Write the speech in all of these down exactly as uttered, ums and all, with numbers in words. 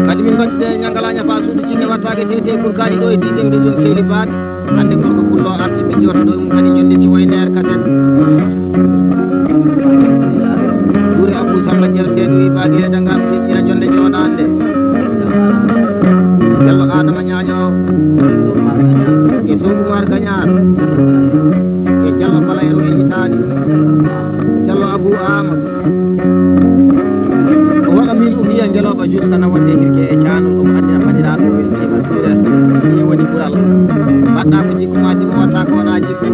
Kadi min ngaddude ñangalaaña faa suudu jinne wattaake tete kurkaani ɗo e dixième région Seydi Baat. Hannde gorko pullo arti min jooto ɗo ɗum kadi jonde ci way nder kasen. Ɓuri Abou Samba Dial Seedo wi baagire dangal sikkira jonde jooɗaande. Jallo Adama Ñaajo. E Sow Umar Gañaar. E Jallo Balayru e Itaali. Jallo Abou Amadou. Ko waɗa min umiya ngelooba jur kana wonde hirke e caanu ɗum addi a faɗiraaɗo weltiima suuɗe. Ɗi woni ɓural. Mbaɗɗa ko jikku ma jimo watta ko wona jikku.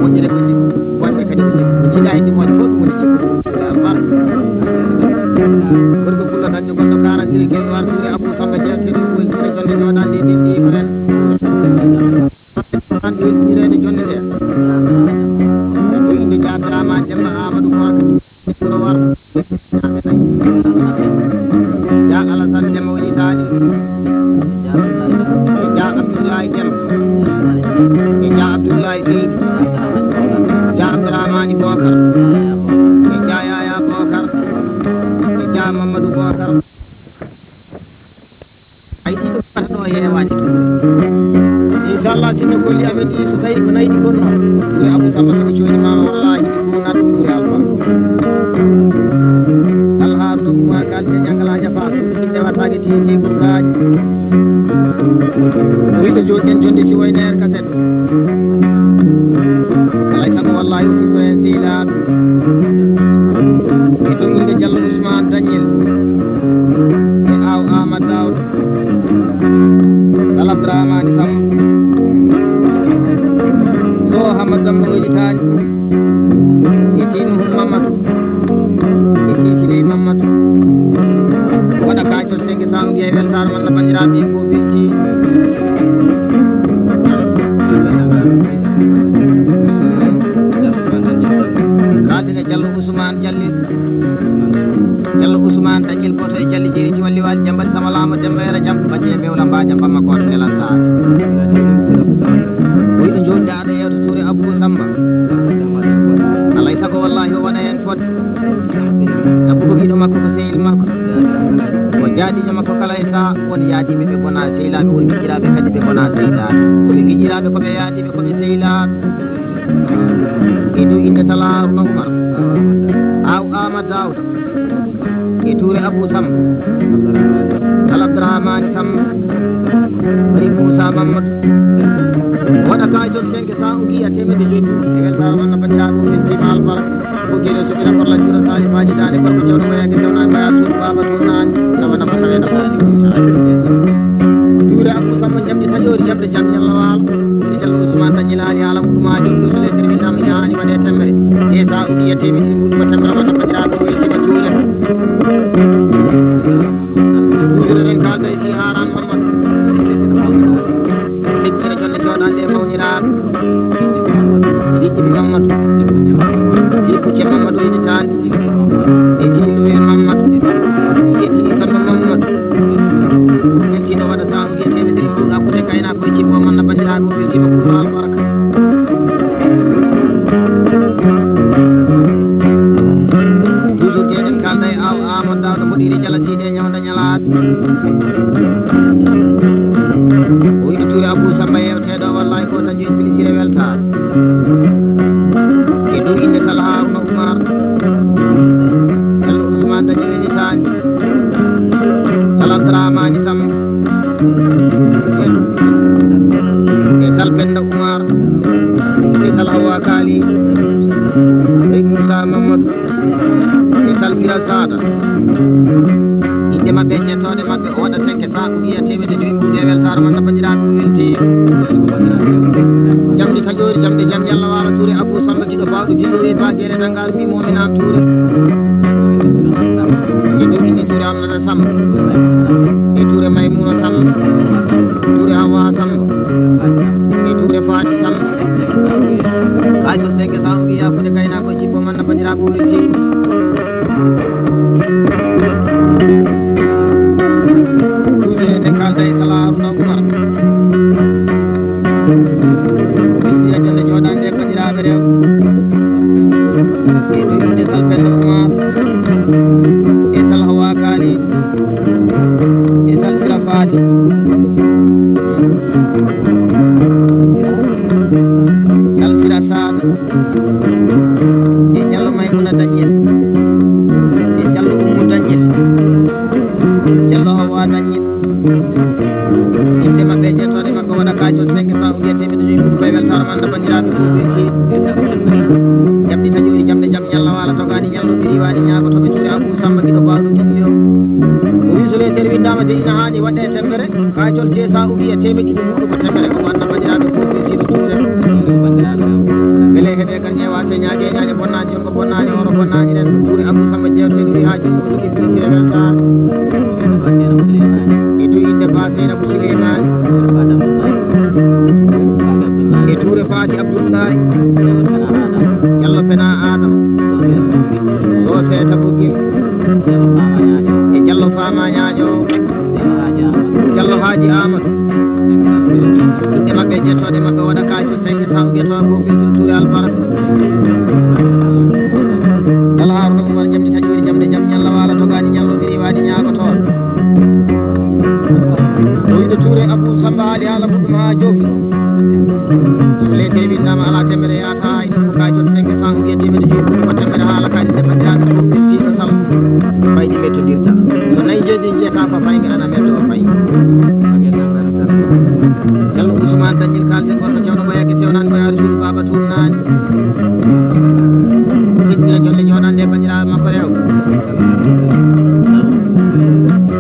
Moƴƴere ko jikku. Wonde kadi ko jikku. Jiɗa e jimo fof ɗum woni jikku. Suuɗe albarka. Gorko pullo dañɗo goɗɗo karantiri gelɗo artude Abou Samba Dieng kadi ko woni suuɗe jonde jooɗande ɗin ɗi ko ren. An weltinireede jonde ɗe. Ko inde Dia Dramane Demba Amadou Kone. Wuro War. Dia Alassane Demba woni Itaali. Dia Abdoulaye Demba. E Dia Abdoulaye Seydi. Dia Abdourahmane Bokar. E Dia Yaya Bokar. E Dia Mamadou Bokar. Ay ɗiɗo mbiyata ɗo heewaani. Inchallah, sinno golli amen ɗi so tawi ko nayi ɗi gonno. Ɗum e Abou Samba kadi joni ma wallaahi ɗi fof nat ɗum e Alpha. Alha ɗum ma kalde ñangala jafa. Ɗum newataake tigi ko gaaji. Wiɗo jooɗi en jonde si wayne en kaset. Alay sago wallaahi o fito en sehilaɓe. E to inde Jallo Ousmane Dañel. E aw Amadou Daouda. Alabdramani Samb. Ɗo Hamad Samb woni taani. E Tino Hum Mamadou. E Tino Mamadou. Waɗa kaaco sege sangi e weltaare man no banndiraaɓe ko welti. Raadine Jallo Ousmane Jalli. Jallo Ousmane Dañel Koto e Jalli Jeeri Jiwal Liwal Jambal Sama Lamo Demba Yara Jam Badiye Bewla Mbaja Bamma Koto Nelan Saar. Wuyɗo jooɗi aɗa yewta Touré Abou Samba. Alay sago wallahi o waɗa heen fodde. Sabu ko giɗo makko ko sehil makko. O jaadiijo makko kala e saha won yaadiiɓe ɓe gona sehilaaɓe, won giƴiraaɓe kadi ɓe gona sehilaaɓe. Ko ɓe giƴiraaɓe ko ɓe yaadiiɓe ko ɓe sehilaaɓe. E dow innde Talla Haruna Umar, Aw Aamadu Daawda, e Tuure Abuu Sammba, Talla Abdurahmaani Sammba, Mari Muusaa Mammadu, waɗa kaajol tenke sa o giya teemedde joyi ɗum, e weltaare walla banndiraaɓe o weltiima albarka, ko gere so ɓira korla juura saalifaaji daande gorko jawno ko yaake jawnaani maya suudu baaba suudu naani, nawa nafa tawe nafa. Tuure Abuu Sammba jamɗi taƴoori jamɗe jam ñalla waalo. Jallo Ousmane Dañel Aali Aala Wuduma Jom Duuso Lesdi Min Am Ñaani Waɗe Temmere. Esa Ugiya Temi Si Wuduma Temmere Wata Fajiraaɓe Ko Yettima Juule. Wudere ren kalda e si Haran Mammadu. Lekkere jonde jooɗande e mawniraaɓe. Liƴƴi Mammadu. Liƴƴi Mammadu Idi Taani. E Jiilu e Mammadu. E Jiilu Samba Mammadu. Min kino waɗa sa Hakkunde kaynaako e jimmo man na banndiraaɓe o weltima kullo albarka. Toujours jeeɗen kalda e aw Amadou Daouda mboɗiri jala siide e ñawda ñalaat. O wiɗo Touré Abou Samba yewteɗo wallahi ko dañi en pilisire welta. E dow inde Talla Haruna Umar. Jallo Ousmane Dañel e Nisaani. Talla Abdurahmaani Sammba. E Tal Penda Umar, e Tal Hawa Kaali, e Muusa Mammadu, e Tal Bira Saada. Innde maɓɓe e jettooɗe maɓɓe o waɗa tenke sa o wiya teemedde joyi mbuuɗe weltaare man no banndiraaɓe o welti. Jamɗi taƴoori jamɗe jam Yalla waala Tuure Abuu Sammba. Ɗo bawɗo jiɗɗo wi baagere dangal wi momina Tuure. Jiɗɗo inde Tuure Amnata Sammba. E Tuure Maymuna Sammba. Tuure Hawa Sammba. E Tuure Faati Sammba. Ay so sege sa o wiya ko de kayna ko jibbo man na bandira ko de jibbo. Tuure ne kalda e kala Haruna Umar. Ɓe mbiya jonde jooɗaande e bandiraɓe rew. E ɗo inde Tal Penda Umar. E Jallo Maymuna Dañel, e Jallo Ummu Dañel, Jallo Hawa Dañel. Inde maɓɓe e jettooɗe maɓɓe waɗa kaacol cinq cent ou bien teemedde joyi ɗum koye weltaare man no banndiraaɓe fof ɓe keeɗi. Jaɓɗi taƴoori jamɗe jam ñalla waala togaani ñallo biri waani ñaagotooɓe cuure Abou Samba Giɗo Baawɗo Giɗo. O wi so leetere winndaama de ina haani waɗde e sembere. Kaacol jeesa uwi e teemedde ɗiɗi muɗum ko temere o wanna banndiraaɓe fof ɓe siɗo tuure. Mbele heɓe kan ƴeewa se ñaaƴe ñaaƴe bonnaaji on ko bonnaaji oro bonnaaji ɗen ɗum ɓuri Abou Samba jeewte ɗum haa jummo ɗum ibbiri sire men taa. E duwi inde ba Seyna ko Suleymaani. E tuure faati Abdullahi. Yallo fena Adama. So seeta bugil. E Jallo Faama Ñaaƴo. Jallo Haaji Amadou. Inde maɓɓe e jettooɗe maɓɓe waɗa kaacol cinq cent mbiyatoo ko ɓe culture albaraka. Jallo Haaruna Umar jamɗi taƴoori jamɗe jam ñalla waala togaani ñallo ɓe riwaani ñaagotoo. O wiɗo Touré Abou Samba haali haala muɗum haa joofi. So leete winndama alaa temere yaata. Ina ko kaajol cinq cent ou bien teemedde joyi ko temedde haala kadi nde banndiraaɓe fof ɓe jiiɗo sal fayde mettodirta. So nayi jeeɗi jeeta ko fayde ana metto o fayi. Jallo Ousmane Dañel kalden gorko jawɗo ɓayake sewnani ɓayaari suudu baaba tuumnaani. Ittira jolle jooɗande e banndiraaɓe makko rew.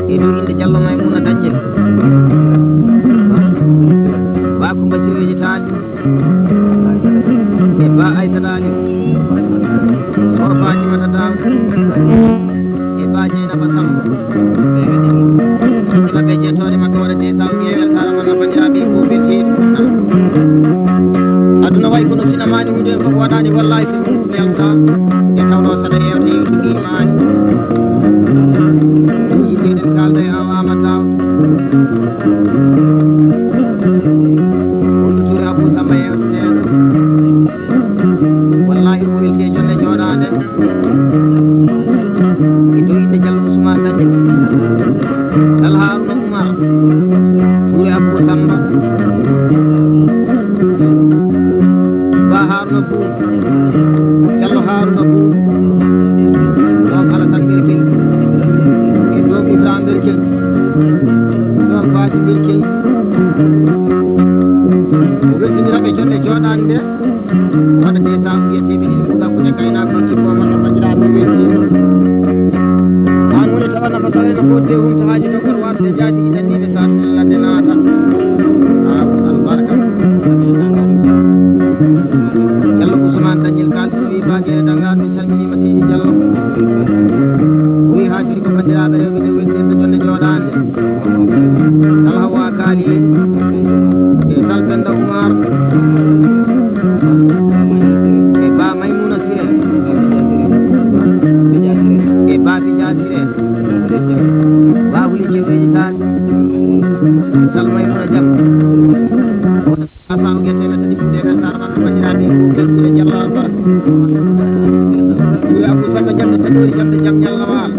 E dow innde Jallo Maymuna Dañel. Ba Kumba Sirweji Taali. E ba Aysata Ali. O Fatimata Daw. E ba Jeynaba Samb. Ɓe ɓe jettooɗe maɓɓe waɗa de saw ƴeewel kala wona banndiraaɓe ko ɓe jeeɗi. Aduna wayi kono sinamaani huunde ko waɗaani wallahi. Yalta e tawno saɗa yewte yewtude imaani. Yimɓe eɗen kalda e awa Amata. Wondutude Abou Samba yewtude. Wallahi ko welti e jonde jooɗaande. E dow inde Jallo Ousmane Dañel. Dal Haruna Umar. Ɓuri Abou Samba. Ba Haruna Bou. Jallo Haruna Bou. Ɗon Alassane Berkel. E ɗon Ibrahima Berkel. Ɗon Fati Berkel. O weltiniraɓe jonde jooɗaande nde. Waɗa de sabu wiyeteeɓe ɗiɗi mbuuɗa kuɗe kaynaako ɗon cippoo malla banndiraaɓe weetii. Aan woni tawa nafa tawee no fodde humta haaji dokkor warde jaati iɗanniiɓe saatu ladde naata. Haa ko albarka. Jallo Ousmane Dañel Kal ɗum wi Baagere Dangaan min calminiima Seydi Jallo. Wi haa juri ko banndiraaɓe rewɓe nde weltirde jonde jooɗaande. Alhawa Kaali e Sal Penda Umar e Ba Maymuna Sire e Ba Tija Sire Ba Huli Jewreji Taal Sal Maymuna Jam. Asaw gerte men ɗiɗi ɗe men sarama ko banndiraaɓe ko ɓe Jalla Albarka. Ɓuri Abou Samba jamɗe tedduuri jamɗe jam Ñalla Waal.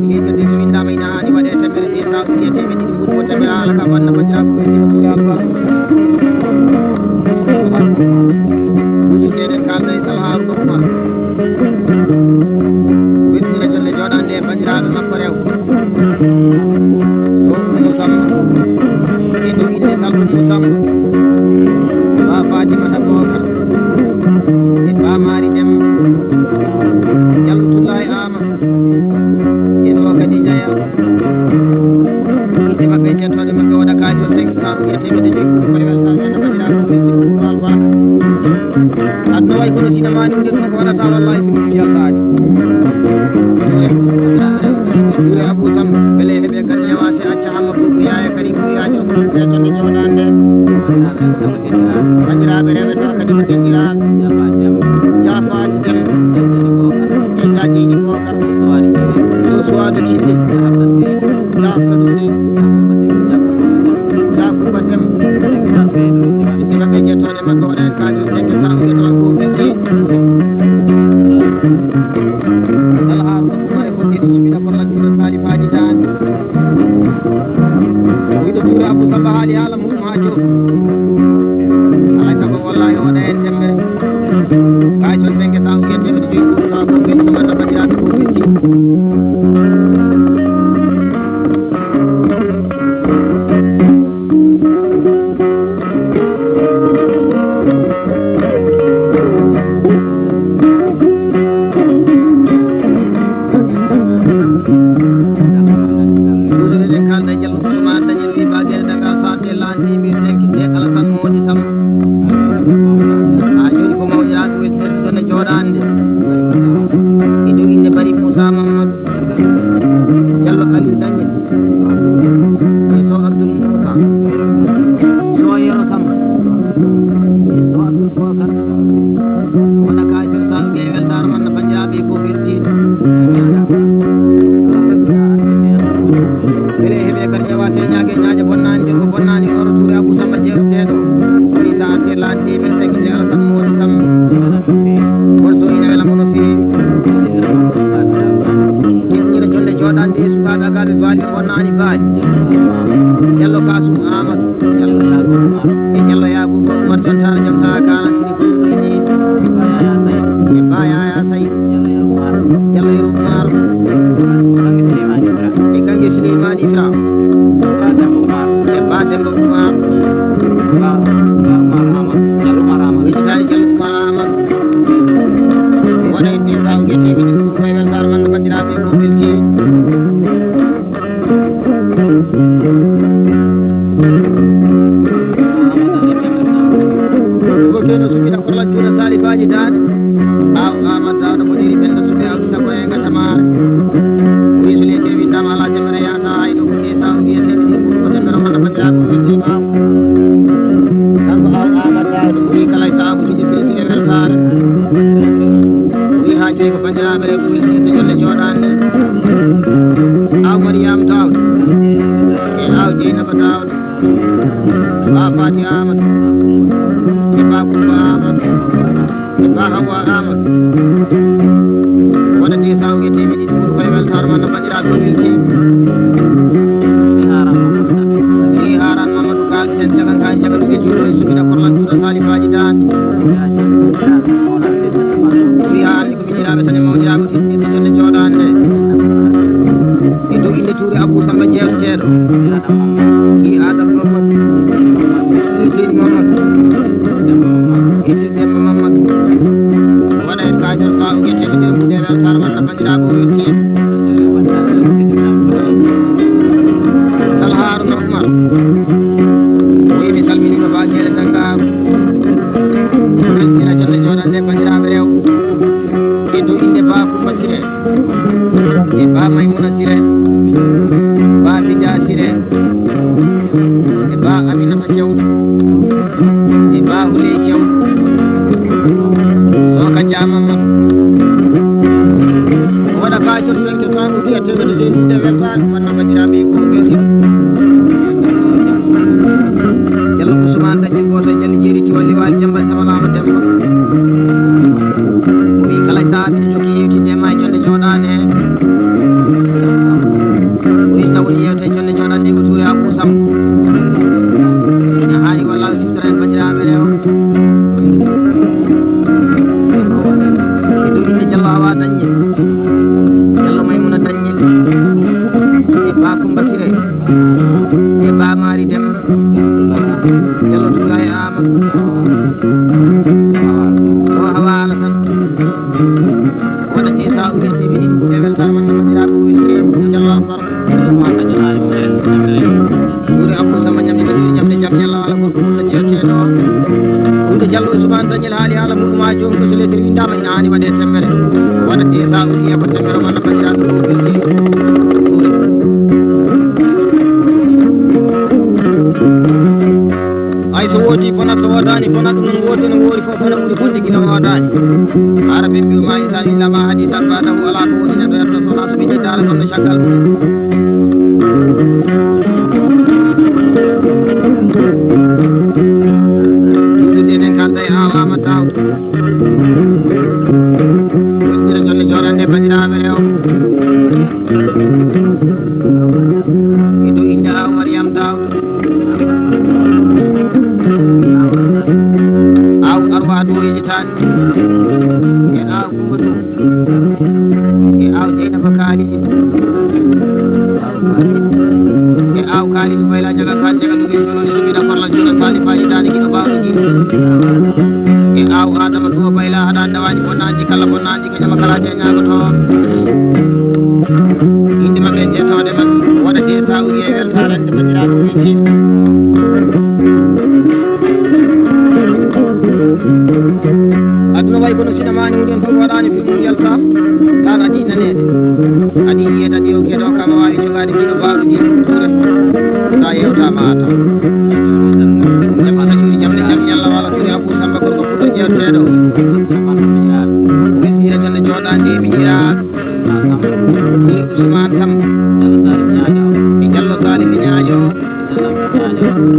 Ɗiɗi ɗe ɗiɗi winndama ina haani waɗe temedere ɗe saw ɗiɗi e teemedde ɗiɗi ɓuri ko temedere haala ka wanna banndiraaɓe ko ɓe Jalla Albarka. Ɓuri ɗeɗen kalda e Sala Haruna Umar. Weltina jonde jooɗaande e banndiraaɓe makko rew. Ɗo Ummu Samb. E dow innde Salma Ummu Samb. Ba Fatimata Bokar. E Ba Mari Dem. Jallo Tullaay Ama. E ɗo kadi Jaya. Ɓiɓɓe maɓɓe e jettooɗe maɓɓe waɗa kaajol cinq cent ou bien teemedde joyi. Koye weltaare men no banndiraaɓe ɓe Sidi Koura Albarka. Aduna wayi kono sinamaani hunde ɗum ko waɗata wallahi ko ɗum yaltaani. Ɓure Abou Samb, mbele heɓe gannde waase acca Hamma Boubou Yaya Karim Boubou Yaya Jokalante e jonnde jooɗaande. Banndiraaɓe rewɓe tan kadi ko denndiraaɓe. Jaafaani Dem. Ɓe Daadiiji Bookar. Ɗo Suwaadu Kinde. Jaafaani Dem. Jaakuba Dem. Ɓe jettooɗe makko waɗa en kaajol cinq cent ou bien trente pour cent. Juuɗe Saalifaaji Daan. Aw Aamadu Daawda Modiiri Penda Suɓe Aw Sago e Gasamare. Wi so le tewi ndam ala jemere yaata ay ɗo ko ni saw wiye tewi ko jemere wonno bandiraɓe ko wiye aw. Kanko aw Aamadu Daawda wi kala e saabu tigi tigi e weltaare. Wi haa jeyi ko bandiraɓe wi tigi jolle jooɗaande. Aw Mariyam Daawda. E aw Jeynaba Daawda. Ba Fati Aamadu. E ba Kumba Aamadu. E ba Hawa Aamadu. Wona de saw ge tewi ɗiɗi ɓuri koye weltaare man no bandiraɓe welti. Wi haran Mamadou Kal sen jagan kan jagan ke juuɗo e suɓina korlan juuɗo Saalifaaji Daan. Wi haran Miñiraaɓe tan e mawniraaɓe tedduɓe jonde jooɗaande. E dow innde Tuure Abuu Samba jeewteteeɗo. Wi Aadam Mamadu. Wi Seydi Mamadu. Wi Seydi Demba Mamadu. Wona en kaajor ka o gete ko nder mum nde weltaare man no banndiraaɓe o welti. Sal Haaruna Umar. O wi mi salminiima Ba Jeere Dannga. Ina jonde jooɗaande banndiraaɓe rewɓe. E dow innde Ba Kumba Sire. E Ba Maymuna Sire. Ba Binda Sire. E Ba Aminata Jaw. E Ba Huley Jaw. O ka jaamama. O waɗa ka jot men ke famu wiya tewede de ɗum de weltaani wonno banndiraaɓe ko ɓe. Jallo Usmaan Dañel gooto e Jalli Jeeri Cuwalli Waali Jamba Samalaama Demba. O wi kala sahaa miɗo jokki yewtinde e ma e jonde jooɗaande he. O wi taw woni yewte e jonde jooɗaande ko Tuure Abuu Sam. Ina haani walla o siftora en banndiraaɓe rewo. E dow inde Jallo Awa Dañel. Jallo Maymuna Dañel. E Ba Kumba Sire. E Ba Maari Dem. Jallo Tuura e Aamadu. O hawa Alasan. Wona te sa o witti mi. E weltaare man no banndiraaɓe o witti. Jallo Akbar. Ɗuure Abdou Samba Jam ina jogii jamɗe jam ñalla wala gorko walla jeeteɗo. Ɗum ɗo Jallo Ousmane Dañel haali haala muɗum haa jooni ko so lettre winndama ina haani waɗe sembere. Wona te sa o wiye ko sembere walla banndiraaɓe ɗum ɓe jeeyi. Ay so woodi bonat so woodaani bonat ɗum noon woodi no woori fof bonat ɓuri bonde gila woodaani. Hara ɓe mbiyo ma isa illa ma hadi tan badahu ala ko woni neɗɗo yetto so wonaa so ɓe jittaala ɗon no caggal mum. Ɗuɗe ɗen kalda e alama taw. Ɗuɗe jonne joɗande banndiraaɓe rewo. E dow innde aw Mariyam Daw. Aw Arwa Doyeji Tani. E aw Kumba Dow. E aw Jeynaba Kali. E aw Kali Bayla Jaga Kan Jaga Dugi Jolo Sugi da Farla Jula Sani Faji Dani Gido Bawo Gi. E aw Adama Duwa Bayla Hada Dawani Bonaji Kala Bonaji Kanyama Kala Janya Goto. Inde maɓɓe jettode maɓɓe waɗa de sa uri e weltaare ande banndiraaɓe witti. Aduna wayi kono sinamaani woni on fof waɗaani fi mum yalta. Tan adi naneede adi yiyeede adi o geɗo kama waawi jogaade jiɗo baaɗo jiɗo ture. Sa yewtama ata. Jam ana juri jamɗe jam yalla wala turi Abou Samba gorko fuɗo jeewteeɗo. Wisiira jonne jooɗaande mi jiraa. Ni Usmaan Kam. E Jallo Saalimi Ñaajo.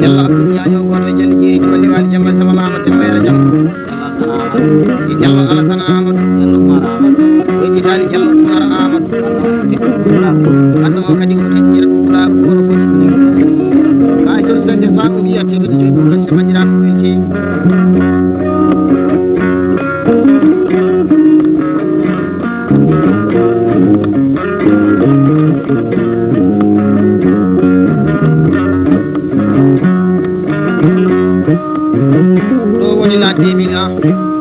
Jallo Abdul Ñaajo, gooto e Jalli Jeeji, Walli Waali Jamba, Sama Maama Demba Yero Jam. E Jallo Alasan Amadou. Wejjitaali Jallo Umar Amadou. Hannde o kadi o teddira ɗum pulaaru gooto fof. Haa joni dañde faa o wiya teemedde joyi ɗum dañde banndiraaɓe ɓe jeeyi. Ɗo woni la deux mille un.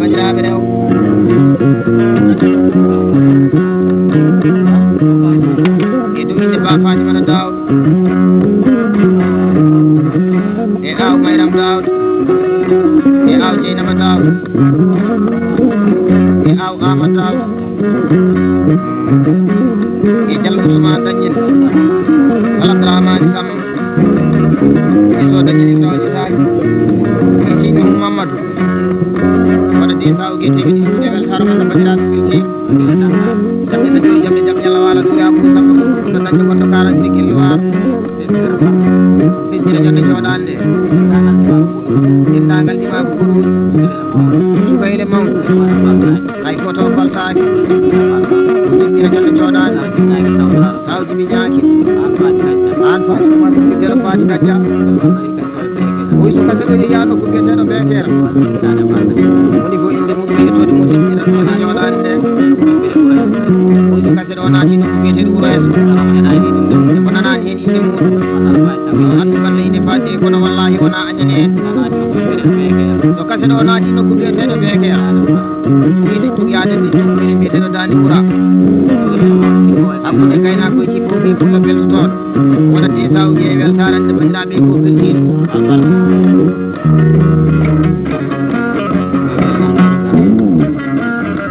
Bandiraɓe rew. E ɗum inde Ba Fatimata Daw. E aw Mayram Daw. E aw Jeynaba Daw. E aw Amadou Daw. E Jallo Ousmane Dañel. Aladrahamani Sam. E so Dañel Ibrahima Sani. E Kiɗo Mamadou. Waɗa de saw ge tewi de wal har man ba jira ko ke. Jamde na joyi jamde jam yalla wala to ya ko sabbu. Na dañde ko to karan de kel war. Sejjira jonde jooɗaande. Dendaangal ɗi maa ko ɓuri. Sukayle mawɗo. Hay gooto o faltaaki. Sejjira jonde jooɗaande. Sawdi mi jaaki. Aan faati. Sejjira faati kacca. Oy suka seɗo yeyaa nokku biyeteeɗo Beekeer. Woni ko innde mum ɓeytoode mum sejjira jonde jooɗaande. Oy suka seɗo wonaa ɗi nokku biyeteeɗo Wuro Ees. Ko nanaani heen inde mum. Yo anndu balla ine faati, kono wallaahi wonaa añani en. To kase ɗo naati nokku biyeteeɗo Beekeya. Ine tuyaade ɗi nokku ine biyeteeɗo Daande Wura. Hakkunde gaynaakoy jippo ɓe pullo beltotoon. Wonande e sawuji e weltaare ande banndiraaɓe e fof beltiino.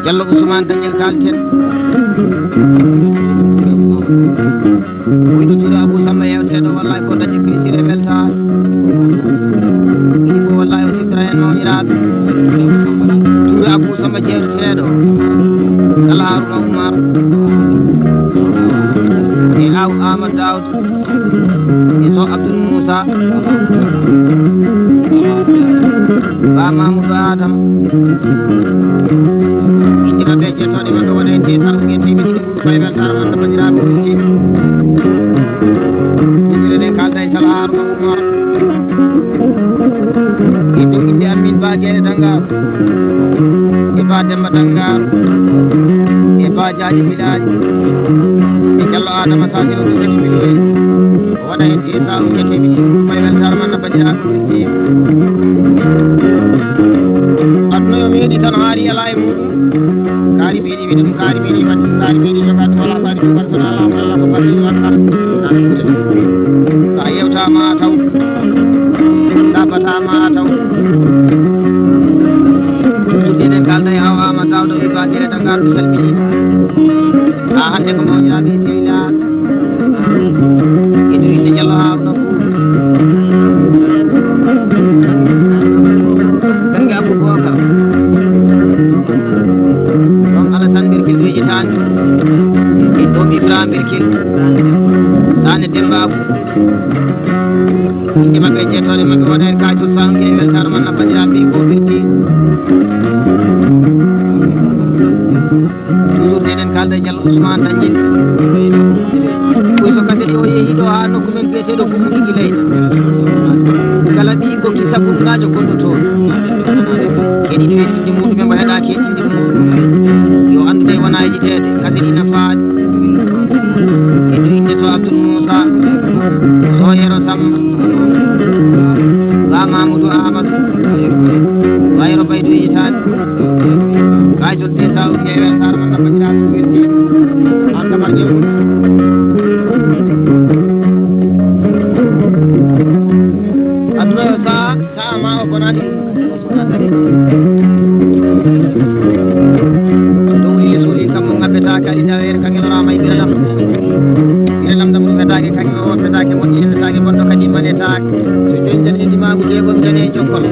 Jallo Ousmane Dañel Kalten. Wuyno Tuuda Abou Samba yewteeɗo, wallahi ko dañi plaisir e weltaare. Ɗum ko wallahi o siftora heen mawniraaɓe. Tuuda Abou Samba jeewteteeɗo. Kala Haruna Oumar. E Aw Amadou Daoud. E Sow Abdoul Moussa. Ba Mamoudou Adam. Inde maɓɓe e jettooɗe maɓɓe wona en de sarɓe en de. Koye weltaare mon, no banndiraaɓe Fulɓe. Ɓe kalda e Sala Haruna Oumar. E dow innde Amin Ba Gere Dangar. E Ba Demba Dangar. E Ba Jaaji Bilal. E Jallo Adama Sani o ɗum kadi Fulɓe. O waɗa heen e Sala Fulɓe. Koye weltaare mon, no banndiraaɓe Fulɓe. Aduna yo meeɗi tan haali alaa e muɗum. Kaari meeɗi wiɗum, kaari meeɗi waɗi, kaari meeɗi jogaade wala kaari ko barko na Allah, Allah ko barko Allah. Sa yewta ma taw. Sa bata ma taw. Ɗum enen kalda e Aw Amadou Daouda wi ba gere Dakar ɗum salmini. Ha hannde ko mawniraaɓe e sehilaaɓe. Idu inde Jallo Haruna Bou. Gange Abou Bokar. Ɗon Alassane Birkil Weji Tani. E ɗon Ibrahima Birkil. Tani Demba Abou. Inde maɓɓe e jettooɗe maɓɓe wona en ka Jur Saloum e weltaare mon naɓɓandiraaɓe e fof Birkil. Toujours eɗen kalda e Jallo Ousmane Dañel. Koy so kaset o yehi ɗo haa nokku men biyeteeɗo Bummuɗi Gilay. Kala ɓiyi gokki sabu ngaajo gonɗo toon. Eɗi weeɗi inde muɗum e mo heɗaaki inde muɗum. Yo anndu nde wona e yiɗeede, kaset ina faati. Eɗo innde to Abdoul Moussa. Soyero Samba. Ba Mamoudou Amadou. Bayro Baydo Itani. Kay jodde taw ke wen sar man na bajira ko wirti. An kamar jemu. Aduna yo sa, sa ma o konani. Ɗum yeeso e kammu ngabbetaake, ali daweere, kaŋŋe loraama e gila lam. Gila lam ɗam ɗum fetaake, kaŋŋe o fetaake, moƴƴi fetaake, bonɗo kadi manetaake. So jooni dañi dimaagu jeegom dañe jokkol.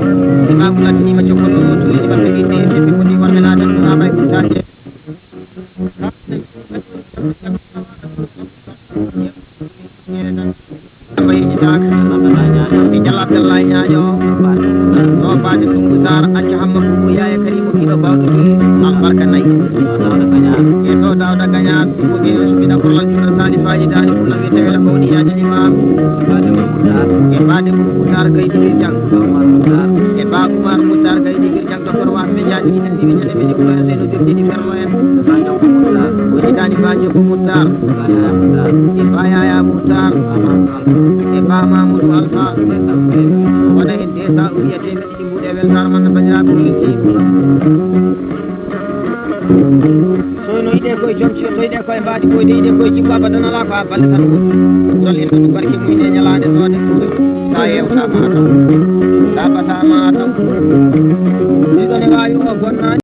Dimaagu lattiniima jokkol, ɗum o tuuji maɓɓe ɗiɗi, ɓe foti wonde naatan ɗum ama e ɓurtaake. Ɓe yejjitaaka. E Jalla Abdallahi Ñaajo. Ɗo Faade Tungu Saar, Acca Hamma Kuku, Yaaya Karimu, Kiɗo Bawɗo Juli, Albarka Nayi. E to Daawda Gañaan, Kuku Geyo, Sumina Kolal, Jula Sani Faji, Daani Kula, Wiyete Wela Mawɗi, Yaaji Limaam. E Faade Kuku Saar, Gaydi Girjang. E Ba Umar Mutar, Gaydi Girjang, Doktor Wahab. Ɓe jaani ina ɗiɗi ñande ɓe ɗiɓɓo en seyno jurɗi ɗi fermo en. Ba Jom ko Muttar. O jiɗaani Ba Jom ko Muttar. Ba Yaya Muttar. E Ba Yaya Muttar. Ba Mamadou Alfa. E Ba Mamadou Alfa. Wona en deux cents ou bien teemeɗɗe ɗi mbuuɗe weltaare man no banndiraaɓe no yetti. So no yiɗe koye joom ciyo, so yiɗe koye mbaadi koyde, yiɗe koye jibbo abadan alaa ko haa balɗe tan. Dol en ɗum barke mum e ñalaande soode. Sa yewta ma taw. Sa bata ma taw. Ɗiɗo ne waawi o bonnaani.